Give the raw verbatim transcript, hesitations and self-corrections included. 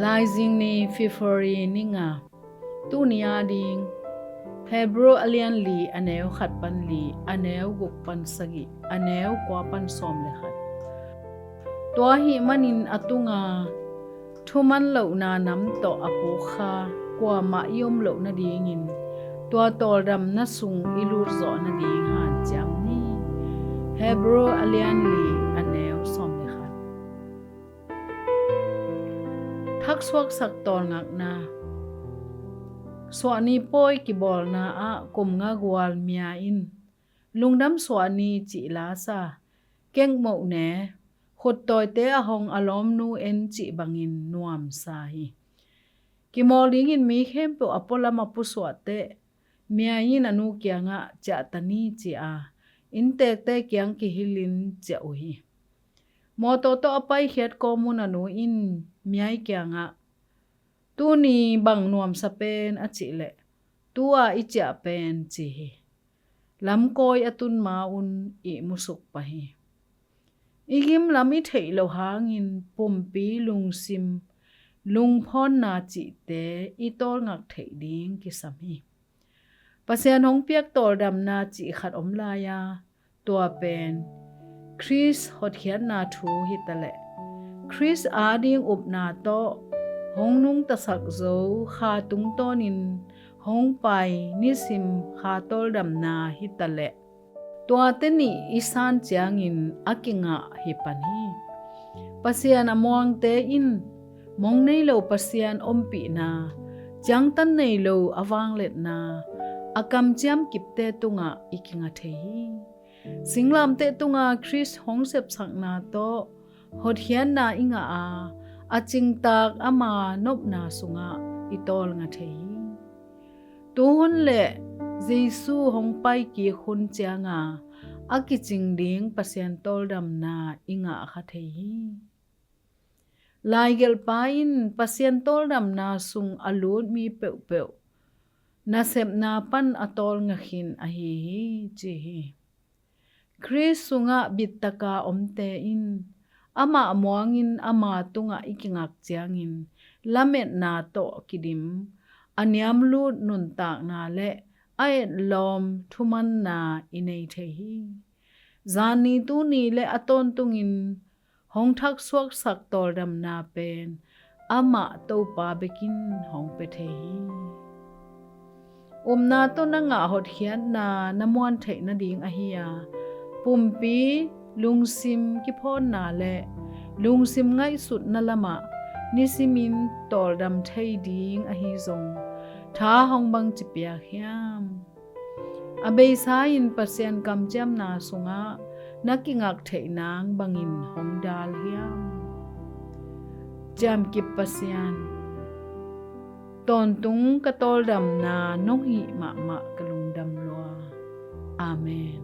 Laizing ni, February ni nga. Tuni a ding, Hebrew a lian li, a neu khat pan li, a neu guk pan sagih, a neu kua pan sawm le khat. Tua ahih manin a tunga thuman lohna nam tawh a puk kha kuamah i om loh nadingin tua tawldamna sung i lut zawh nading hanciam ni. Hebrew a lian li, a neu sawm le khat. Thaksuaksak tawlngakna. Suahni pawi kibawlna ah kum nga gual Mia in lungdam suahni cih lasa, kekmoh ne, khuttawite a hong a lawmnu en cih bangin nuamsa hi. Kimawl dingin mi khempeuh a pualam a pusuahteh Mia in a nu kiangah ciahta ni ci-a inntekte kiang kihilin ciah uh hi. Mawtaw tawh a paikhiat kawmun a nu in Mia kiangah, "Tuni bang nuamsa pen?" a cih leh, "Tua i ciah pen," ci hi. Lamkawi a tun ma un ihmusuk pah hi. I gimlam i theih loh hangin pumpi lungsim lungphawnna cihte i tawlngak theih ding kisam hi. Pasian hong piak tawldamna cih khat om lai-a, tua pen Khrist hotkhiatna thu hitaleh Khrist ading upna tawh hong nungtasak zo kha tungtawnin hong pai nisim kha tawldamna hitaleh tuate nih i san ciangin a kingah hi pan hi. Pasian a muangte in mong nei lo Pasian ompihna, ciangtan nei lo a vangliatna, a kamciam kipte tungah i kinga thei hi. Singlamteh tunga Khrist hong sepsakna tawh hotkhiatna i ngah a, a cingtak ama nopna sungah i tawlnga thei hi. Tuhun le Jesu hong paikik hun cianga a kicing ding Pasian tawldamna i ngah kha thei hi. Laigelhpa in Pasian tawldamna sung a lut mi peuhpeuh nasepna pan a tawlnga khin ahi hi, ci hi. Khrist sungah bittaka omte in amah muangin ama tungah i kingak ciangin lametna tawh kidim, a niamlut nuntakna le a etlawm thumanna i nei thei hi. Zanni tuni le a tawntungin hong thaksuaksak tawldamna pen amah Topa bekin hong pia thei hi. Upna tawh na ngah hotkhiatna na muan theih nading ahi a, pumpi lungsim kiphawnna le lungsim ngaihsutna lamah nisimin tawldam thei ding ahi zong tha hong bangci piak hiam? A beisa in Pasian kamciamna sungah na kingak theih nang bangin hong dal hiam? Ciamkip Pasian, tawntung ka tawldamna nong hih mahmah ka lungdam lua. Amen.